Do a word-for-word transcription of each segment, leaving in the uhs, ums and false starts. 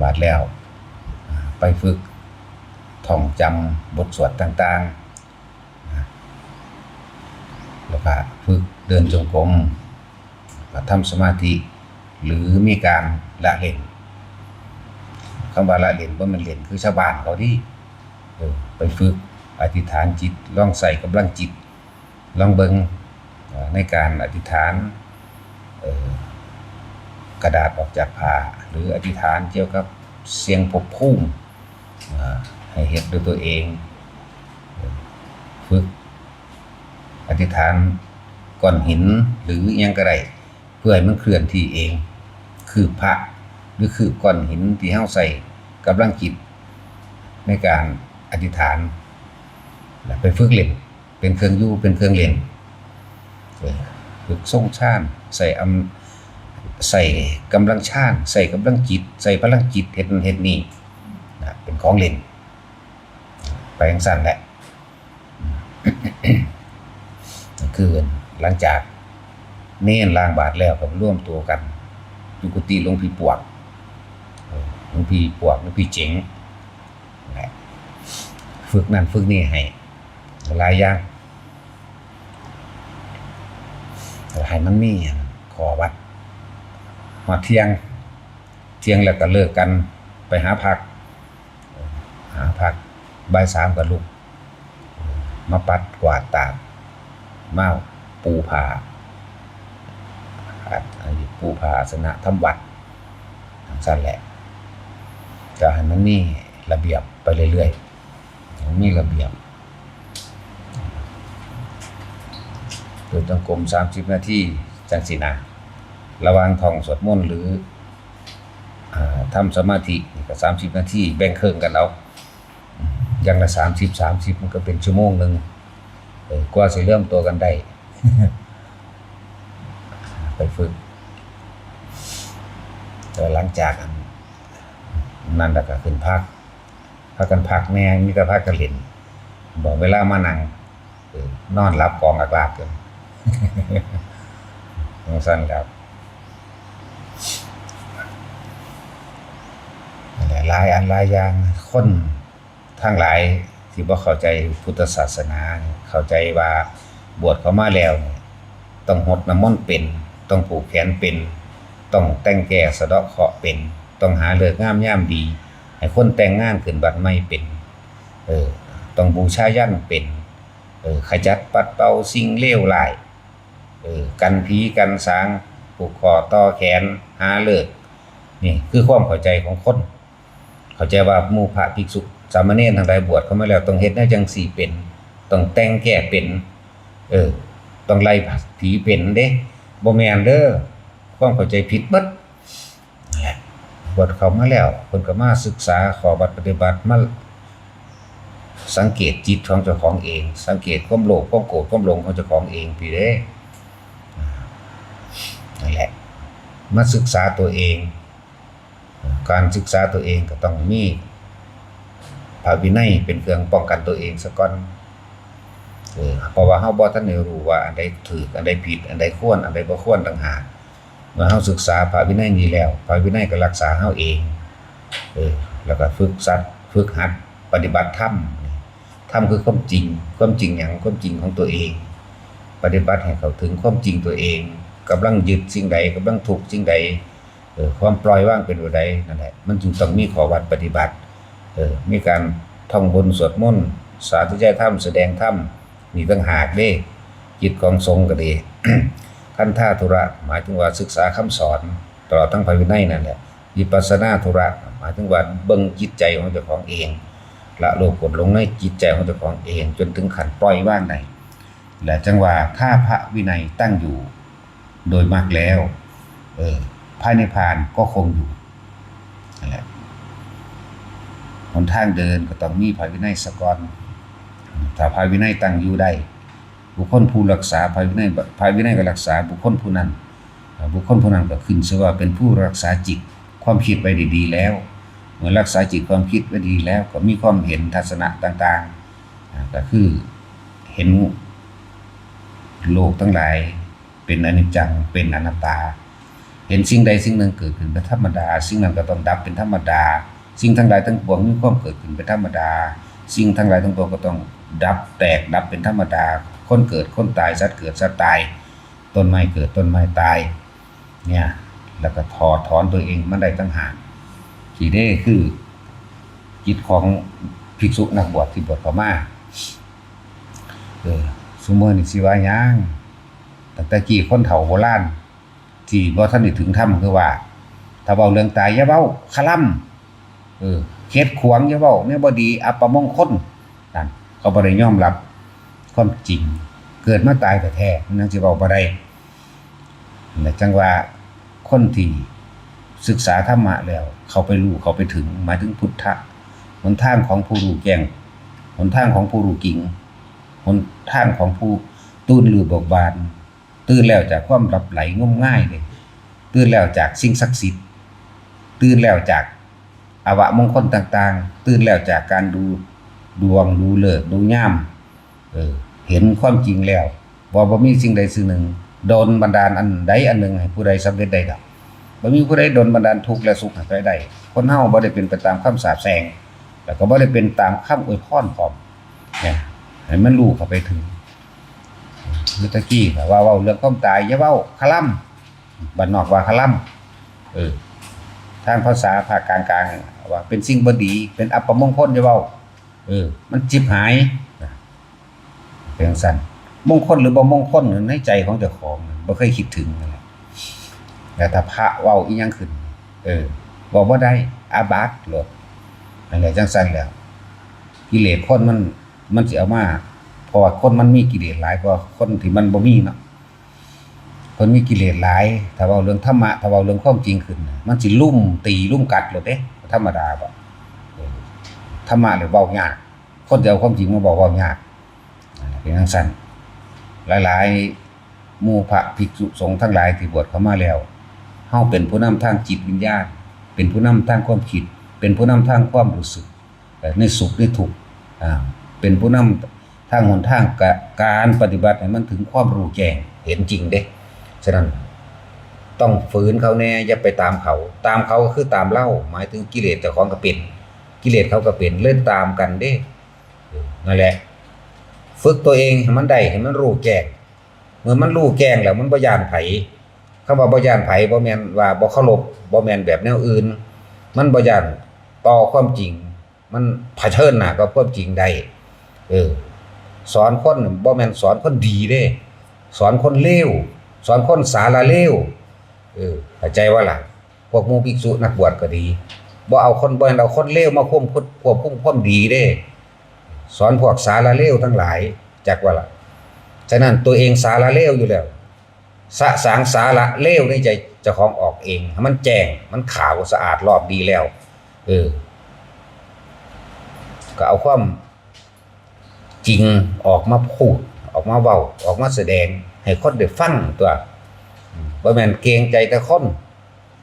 บาดแล้ว อ่า ไปฝึกท่องจำบทสวดต่างๆ นะ แล้วก็ฝึกเดินจงกรม ก็ทำสมาธิ หรือมีการละเล่น คำว่าละเล่นบ่แม่นเล่นคือชาวบ้านเขาเด้ เออ ไปฝึกอธิษฐานจิต ลองใช้กำลังจิต ลองเบิ่ง เอ่อ ในการอธิษฐาน เอ่อ กระดาษออกจากผ้า หรืออธิษฐานเกี่ยวกับเสี่ยงภพภูมิ เอ่อ ให้เฮ็ดด้วยตัวเอง เอ่อ ฝึกอธิษฐานก้อนหินหรืออิหยังก็ได้ เพื่อให้มันเคลื่อนที่เอง คืบพระ หรือคืบก้อนหินที่เฮาใช้กำลังจิตในการอธิษฐาน แล้วไปฝึกเล่น เป็นเครื่องอยู่ เป็นเครื่องเล่น เออ ฝึกทรงฌาน ใช้อำ- ใช้กำลังฌาน ใช้กำลังจิต ใช้พลังจิต เฮ็ดนั่นเฮ็ดนี่ นะ เป็นของเล่น ไปจั่งซั้นแหละ ก็คือหลังจากเณรล้างบาตรแล้วก็รวมตัวกันอยู่กุฏิหลวงพี่ปวก เออ หลวงพี่ปวก หลวงพี่เจ๋ง นั่นแหละ ฝึกนั่นฝึกนี่ให้หลายอย่าง ให้มันมีข้อวัด ฮอดเที่ยง เที่ยงแล้วก็เลิกกัน ไปหาพัก หาพัก บ่ายสามก็ลุก มาปัดกวาดตาก มาปูผ้า ปูผ้าอาสนะทำวัด จั่งซั้นแหละ ก็ให้มันมีระเบียบไปเรื่อยๆ ให้มันมีระเบียบ เดินจงกรมสามสิบนาที จั่งซี้นะ ระหว่างท่องสวดมนต์หรือ อ่า ทำสมาธินี่ก็สามสิบนาที แบ่งครึ่งกันเอา อย่างละสามสิบ สามสิบ มันก็เป็นชั่วโมงหนึ่ง เออ กว่าสิเริ่มตัวกันได้ ไปฝึก แต่หลังจากอันนั้นแล้วก็ขึ้นพัก พากันพักแหน่ มีแต่พากันเล่น บอกเวลามานั่ง เออ นอนหลับกองอักลากกัน จั่งซั้นครับ หลายอันหลายอย่าง คนทั้งหลายที่บ่เข้าใจพุทธศาสนา เข้าใจว่าบวชเข้ามาแล้วเนี่ย ต้องหดน้ำมนต์เป็น ต้องผูกแขนเป็น ต้องแต่งแก้สะเดาะเคราะห์เป็น ต้องหาฤกษ์งามยามดี ให้คนแต่งงานขึ้นบ้านใหม่เป็น เออ ต้องบูชายัญเป็น เออ ขจัดปัดเป่าสิ่งเลวร้าย เออ กันผีกันสาง ผูกข้อต่อแขน หาฤกษ์ นี่คือความเข้าใจของคน เข้าใจว่าหมู่พระภิกษุสามเณรทั้งหลายบวชเข้ามาแล้วต้องเฮ็ดแนวจั่งซี้เป็น ต้องแต่งแก้เป็น เออ ต้องไล่ผีเป็นเด้ บ่แม่นเด้อ ความเข้าใจผิดเบิด นั่นแหละ บวชเข้ามาแล้ว เพิ่นก็มาศึกษาข้อวัดปฏิบัติ มาสังเกตจิตของเจ้าของเอง สังเกตความโลภ ความโกรธ ความหลงของเจ้าของเองพี้เด้ นั่นแหละ มาศึกษาตัวเอง การศึกษาตัวเองก็ต้องมีพระวินัยเป็นเครื่องป้องกันตัวเองซะก่อน เออ เพราะว่าเฮาบ่ทันได้รู้ว่าอันใดถูก อันใดผิด อันใดควร อันใดบ่ควรต่างหาก เมื่อเฮาศึกษาพระวินัยนี้แล้ว พระวินัยก็รักษาเฮาเอง เออ แล้วก็ฝึกสัตว์ ฝึกหัดปฏิบัติธรรม ธรรมคือความจริง ความจริงหยัง ความจริงของตัวเอง ปฏิบัติให้เข้าถึงความจริงตัวเอง กำลังยึดสิ่งใด กำลังทุกข์สิ่งใด เออ ความปล่อยวางเป็นแบบใด นั่นแหละ มันจึงต้องมีข้อวัดปฏิบัติ เออ มีการท่องบนต์สวดมนต์ สาธยายธรรม แสดงธรรม นี่ต่างหากเด้ กิจของสงฆ์ก็ดี คันธาธุระ หมายถึงว่าศึกษาคำสอน ตลอดทั้งพระวินัยนั่นแหละ วิปัสสนาธุระ หมายถึงว่าเบิ่งจิตใจของเจ้าของเอง ละโลภโกรธหลงในจิตใจของเจ้าของเอง จนถึงขั้นปล่อยวางได้ และจั่งว่าถ้าพระวินัยตั้งอยู่โดยมากแล้ว เออ พระนิพพานก็คงอยู่ นั่นแหละ หนทางเดินก็ต้องมีพระวินัยซะก่อน ถ้าพระวินัยตั้งอยู่ได้ บุคคลผู้รักษาพระวินัย พระวินัยก็รักษาบุคคลผู้นั้น บุคคลผู้นั้นก็ขึ้นชื่อว่าเป็นผู้รักษาจิตความคิดไว้ดีๆแล้ว เมื่อรักษาจิตความคิดไว้ดีแล้ว ก็มีความเห็นทัศนะต่างๆ อ่า ก็คือเห็นโลกทั้งหลายเป็นอนิจจัง เป็นอนัตตา เห็นสิ่งใดสิ่งหนึ่งเกิดขึ้นเป็นธรรมดา สิ่งนั้นก็ต้องดับเป็นธรรมดา สิ่งทั้งหลายทั้งปวงมีความเกิดขึ้นเป็นธรรมดา สิ่งทั้งหลายทั้งปวงก็ต้องดับแตกดับเป็นธรรมดา คนเกิดคนตาย สัตว์เกิดสัตว์ตาย ต้นไม้เกิดต้นไม้ตาย เนี่ย แล้วก็ถอดถอนตัวเองมันได้ต่างหาก สิเด้คือจิตของภิกษุนักบวชที่บวชเข้ามา เออ ซุมื้อนี้สิว่าหยัง ตั้งแต่กี้คนเฒ่าโบราณ ที่บ่ทันได้ถึงธรรมคือว่า ถ้าเว้าเรื่องตายอย่าเว้า คาลำ เออ เฮ็ดขวางอย่าเว้า แนวบ่ดี อัปมงคล นั่น เขาบ่ได้ยอมรับความจริง เกิดมาตายแท้ๆ มันยังสิเว้าบ่ได้ นั่นแหละจั่งว่าคนที่ศึกษาธรรมะแล้ว เข้าไปรู้ เข้าไปถึง หมายถึงพุทธะ หนทางของผู้รู้แจ้ง หนทางของผู้รู้จริง หนทางของผู้ตื่นรู้เบิกบาน ตื่นแล้วจากความหลับไหลงมงายเด้ ตื่นแล้วจากสิ่งศักดิ์สิทธิ์ ตื่นแล้วจากอวมงคลต่างๆ ตื่นแล้วจากการดูดวง ดูฤกษ์ ดูยาม เออ เห็นความจริงแล้ว ว่าบ่มีสิ่งใดสิ่งหนึ่ง ดลบันดาลอันใดอันหนึ่งให้ผู้ใดสำเร็จได้ดอก บ่มีผู้ใดดลบันดาลทุกข์และสุขให้ใครได้ คนเฮาบ่ได้เป็นไปตามคำสาปแช่ง แล้วก็บ่ได้เป็นตามคำอวยพรพร้อม เนี่ย ให้มันรู้เข้าไปถึง เมื่อตะกี้ก็ว่าเว้าเรื่องความตาย อย่าเว้า คาลำ บ้านนอกว่าคาลำ เออ ทางภาษาภาคกลางๆ ว่าเป็นสิ่งบ่ดี เป็นอัปมงคล อย่าเว้า เออ มันจิบหาย เป็นจั่งซั้น มงคลหรือบ่มงคลในใจของเจ้าของ บ่เคยคิดถึงนั่นแหละ แล้วถ้าพระเว้าอีหยังขึ้น เออ เว้าบ่ได้ อาบัติโลด นั่นแหละ จั่งซั้นแหล้ว กิเลสคนมัน มันสิเอามา เพราะว่าคนมันมีกิเลสหลายกว่าคนที่มันบ่มีเนาะ คนมีกิเลสหลาย ถ้าเว้าเรื่องธรรมะ ถ้าเว้าเรื่องความจริงขึ้นน่ะ มันสิลุมตีลุมกัดโลดเด้ ธรรมดาบ่ เออ ธรรมะเนี่ยเว้ายาก คนจะเอาความจริงมาบอกเว้ายาก นั่นแหละ เป็นจั่งซั้น หลายๆ หมู่พระภิกษุสงฆ์ทั้งหลายที่บวชเข้ามาแล้ว เฮาเป็นผู้นำทางจิตวิญญาณ เป็นผู้นำทางความคิด เป็นผู้นำทางความรู้สึก ในสุขในทุกข์ อ่า เป็นผู้นำทางหนทางกะ การปฏิบัติให้มันถึงความรู้แจ้งเห็นจริงเด้ ฉะนั้น ต้องฝืนเขาแน่ อย่าไปตามเขา ตามเขาก็คือตามเรา หมายถึงกิเลสเจ้าของก็เป็น กิเลสเขาก็เป็น เลยตามกันเด้ เออ นั่นแหละ ฝึกตัวเองให้มันได้ ให้มันรู้แจ้ง เมื่อมันรู้แจ้งแล้วมันบ่ย้านไผ คำว่าบ่ย้านไผบ่แม่นว่าบ่เคารพ บ่แม่นแบบแนวอื่น มันบ่ย้านต่อความจริง มันเผชิญหน้ากับความจริงได้ เออ สอนคนบ่แม่นสอนคนดีเด้ สอนคนเลว สอนคนสารเลว เออ เข้าใจบ่ล่ะ พวกหมู่ภิกษุนักบวชก็ดี บ่เอาคน บ่แม่นเอาคนเลวมาควบคุม ควบคุมความดีเด้ สอนพวกสารเลวทั้งหลาย จักว่าล่ะ ฉะนั้นตัวเองสารเลวอยู่แล้ว สะสางสาระเลวในใจเจ้าของออกเอง ให้มันแจ้ง มันขาวสะอาดรอบดีแล้ว เออ ก็เอาความจริงออกมาพูด ออกมาเว้า ออกมาแสดง ให้คนได้ฟังตั๊ว อืม บ่แม่นเกรงใจแต่คน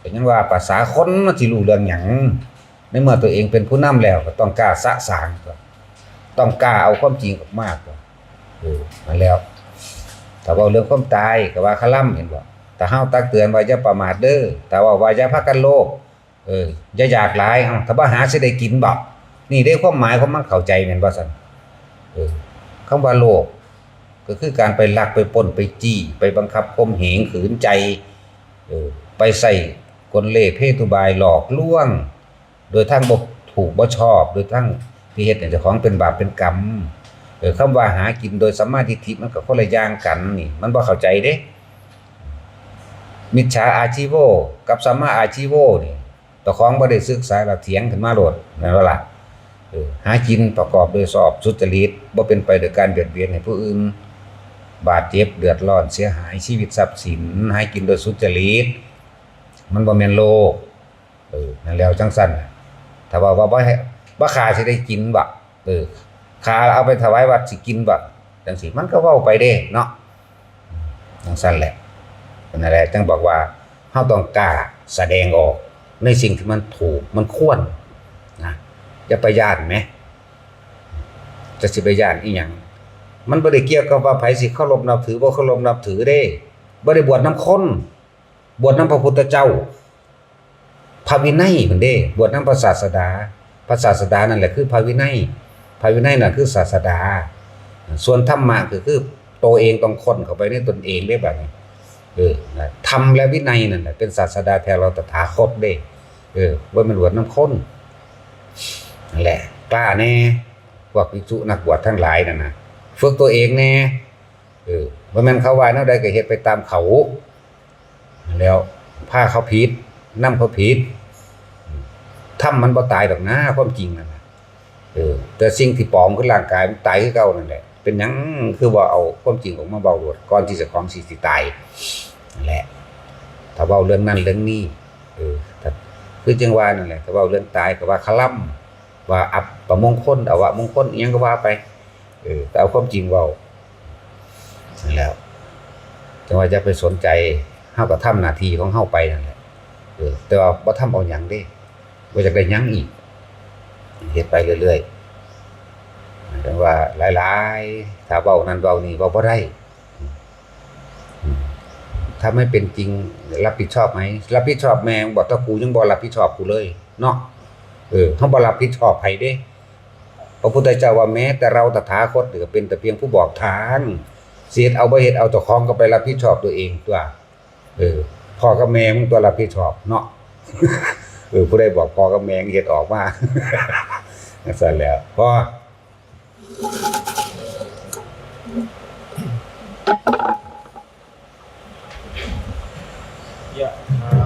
ก็ยังว่าภาษาคนมันสิรู้เรื่องหยัง ในเมื่อตัวเองเป็นผู้นำแล้วก็ต้องกล้าสะสางตั๊ว ต้องกล้าเอาความจริงออกมาตั๊ว เออ นั่นแล้ว ถ้าเว้าเรื่องความตายก็ว่าคาลำ เห็นบ่ ถ้าเฮาตักเตือนว่าอย่าประมาทเด้อ ถ้าเว้าว่าอย่าพากันโลภ เออ อย่าอยากหลาย เอ้า ถ้าบ่หาสิได้กินบ่ นี่เด้ความหมายของมัน เข้าใจแม่นบ่ซั่น เออ คำว่าโลภ ก็คือการไปลัก ไปปล้น ไปจี้ ไปบังคับข่มเหงขืนใจ เออ ไปใช้กลเล่ห์เพทุบายหลอกลวง โดยทางบ่ถูกบ่ชอบ โดยทางที่เฮ็ดให้เจ้าของเป็นบาปเป็นกรรม เออ คำว่าหากินโดยสัมมาทิฏฐิมันก็คนละอย่างกันนี่ มันบ่เข้าใจเด้ มิจฉาอาชีโวกับสัมมาอาชีโวนี่ เจ้าของบ่ได้ศึกษาแล้วเถียงขึ้นมาโลด แม่นบ่ล่ะ เออ หากินประกอบโดยชอบสุจริต บ่เป็นไปโดยการเบียดเบียนให้ผู้อื่นบาดเจ็บเดือดร้อนเสียหายชีวิตทรัพย์สิน หากินโดยสุจริต มันบ่แม่นโลภ เออ นั่นแล้วจั่งซั่นน่ะ ถ้าว่า ว่าบ่ให้ บ่ฆ่าสิได้กินบ่ เออ ฆ่าเอาไปถวายวัดสิกินบ่ จั่งซี้ มันก็เว้าไปเด้เนาะ จั่งซั่นแหละ นั่นแหละ จั่งบอกว่า เฮาต้องกล้าแสดงออกในสิ่งที่มันถูก มันควรนะ อย่าไปย้านแหม จะสิไปย้านอีหยัง มันบ่ได้เกี่ยวกับว่าไผสิเคารพนับถือ บ่เคารพนับถือเด้ บ่ได้บวชนำคน บวชนำพระพุทธเจ้า พระวินัยมันเด้ บวชนำพระศาสดา พระศาสดานั่นแหละคือพระวินัย พระวินัยนั่นคือศาสดา ส่วนธรรมะก็คือตัวเองต้องค้นเข้าไปในตนเองได้แบบนี้ เออนะธรรมและวินัยนั่นแหละเป็นศาสดาแท้เราตถาคตเด้ เออว่ามันบวชนำคนนั่นแหละ กล้าแน่ พวกภิกษุนักบวชทั้งหลายนั่นนะ ฝึกตัวเองแน่ เออว่ามันเขาว่าแนวใดก็เฮ็ดไปตามเขา แล้วพาเขาผิด นำเขาผิด ธรรมมันบ่ตายดอกนะ ความจริงนั่นนะ เออ แต่สิ่งที่ปลอมคือร่างกายมันตายคือเก่านั่นแหละ เป็นหยังคือว่าเอาความจริงออกมาเว้าโลด ก่อนที่เจ้าของสิสิตาย นั่นแหละ ถ้าเว้าเรื่องนั้นเรื่องนี้ เออ ถ้า คือจังว่านั่นแหละ ถ้าเว้าเรื่องตายก็ว่าคลำ ว่าอัปมงคล อวมงคล อิหยังก็ว่าไป เออ แต่เอาความจริงเว้า นั่นแหล้ว จังว่าอย่าไปสนใจ เฮาก็ทำหน้าที่ของเฮาไปนั่นแหละ เออ แต่ว่าบ่ทำเอาหยังเด้ บ่อยากได้หยังอีก เฮ็ดไปเรื่อยๆ จังว่าหลายๆ ถ้าเว้านั่นเว้านี่ เว้าบ่ได้ อืม ถ้าไม่เป็นจริง รับผิดชอบไหม รับผิดชอบแม่งบ่ ถ้ากูยังบ่รับผิดชอบกูเลย เนาะ เออ เฮาบ่รับผิดชอบไผเด้ พระพุทธเจ้าว่าแม้แต่เราตถาคตนี่ก็เป็นแต่เพียงผู้บอกทาง สิเฮ็ดเอาบ่เฮ็ดเอา เจ้าของก็ไปรับผิดชอบตัวเองตั๊ว เออ พ่อกับแม่มึงตั๊วรับผิดชอบเนาะ เออ ผู้ใดบอกพ่อกับแม่มึงเฮ็ดออกมา จั่งซั้นแหล้ว พอ